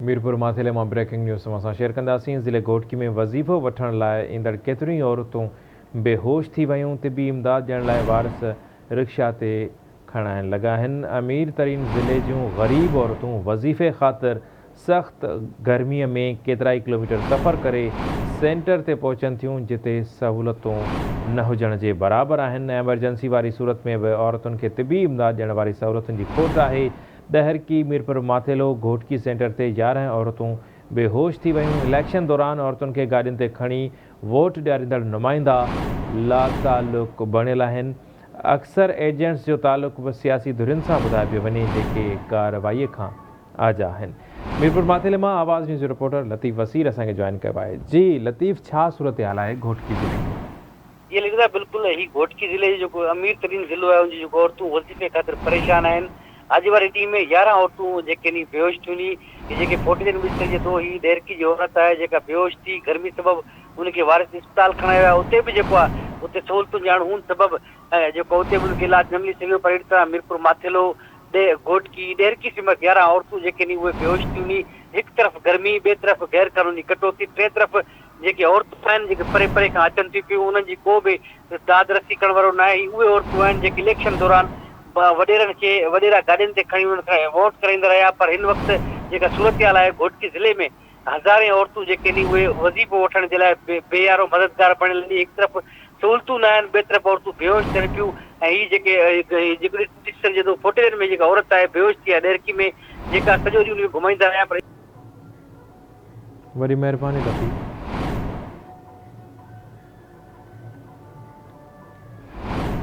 ميرپور ماٿيلي مان breaking news اوهان سان شيئر ڪنداسين، ضلعي گهوٽڪي ۾ وظيفو وٺڻ لاء ايندڙ ڪيتريون ئي عورتون بيهوش ٿي ويون، طبي امداد ڏيڻ لاء وارث رڪشا تي کڻائڻ لڳا آهن، امير ترين ضلعي جون غريب عورتون وظيفي خاطر سخت گرمي ۾ ڪيترائي ڪلوميٽر سفر ڪري سينٽر تي پهچن ٿيون، جتي سهولتون نه هجڻ جي برابر آهن، ايمرجنسي واري صورت ۾ به عورتن کي طبي امداد ڏيڻ واري سهولتن جي کوٽ آهي، ڏهرڪي، ميرپور ماٿيلو، گهوٽڪي سينٽر تي 11 عورتون بيهوش ٿي ويون، اليڪشن دوران عورتن کي گاڏين تي کڻي ووٽ ڏياريندڙ نمائندا لاتعلق بڻيل آهن، اڪثر ايجنٽس جو تعلق به سياسي ڌرين سان ٻڌايو پيو وڃي جيڪي ڪارروائي کان آجا آهن. ميرپور ماٿيلي مان آواز نيوز جو رپورٽر لطيف وسير اسان کي جوائن ڪيو آهي جي لطيف ڇا صورتحال آهي گهوٽڪي ضلعي ۾؟ جي علي رضا بلڪل هي گهوٽڪي ضلعي جو جيڪو امير ترين ضلعو آهي ان جون جيڪو عورتون وظيفي خاطر پريشان آهن اڄ واري ڏينهن ۾ 11 عورتون جيڪي ني بيهوش ٿيون ني هي جيڪي فوٽيجن ۾ ڏسجي ٿو هي ڏهرڪي جي عورت آهي جيڪا بيهوش ٿي گرمي سبب ان کي وارث اسپتال کڻائي ويا اتي به جيڪو آهي اتي سهولتن جي اڻ هوند سبب جيڪو اتي به ان کي علاج نه ملي سگهيو پر اهڙي طرح ميرپور ماٿيلو گهوٽڪي، ڏهرڪي سميت 11 عورتون جيڪي ني اهي بيهوش ٿيون ني هڪ طرف گرمي ٻئي طرف غير قانوني ڪٽوتي ٽئين طرف جيڪي عورتون آهن جيڪي پري پري کان اچن ٿيون پيون انهن جي ڪو به داد رسي ڪرڻ وارو ناهي هي اهي عورتون آهن جيڪي اليڪشن دوران وڏيرن کي وڏيرا گاڏين تي کڻي انهن کان ووٽ ڪرائيندا رهيا پر هن وقت جيڪا صورتحال آهي گهوٽڪي ضلعي ۾ هزارين عورتون جيڪي ني اهي وظيفو وٺڻ جي لاء بي يارو مددگار بڻيل ني هڪ طرف سهولتون نه آهن ٻئي طرف عورتون بيهوش ٿين پيون ۽ هي جيڪي جيڪو ڏسي سگهجي ٿو فوٽيجن ۾ جيڪا عورت آهي بيهوش ٿي آهي ڏهرڪي ۾ جيڪا سڄو ڏينهن ان کي گهمائيندا رهيا پر وڏي مهرباني لطيف.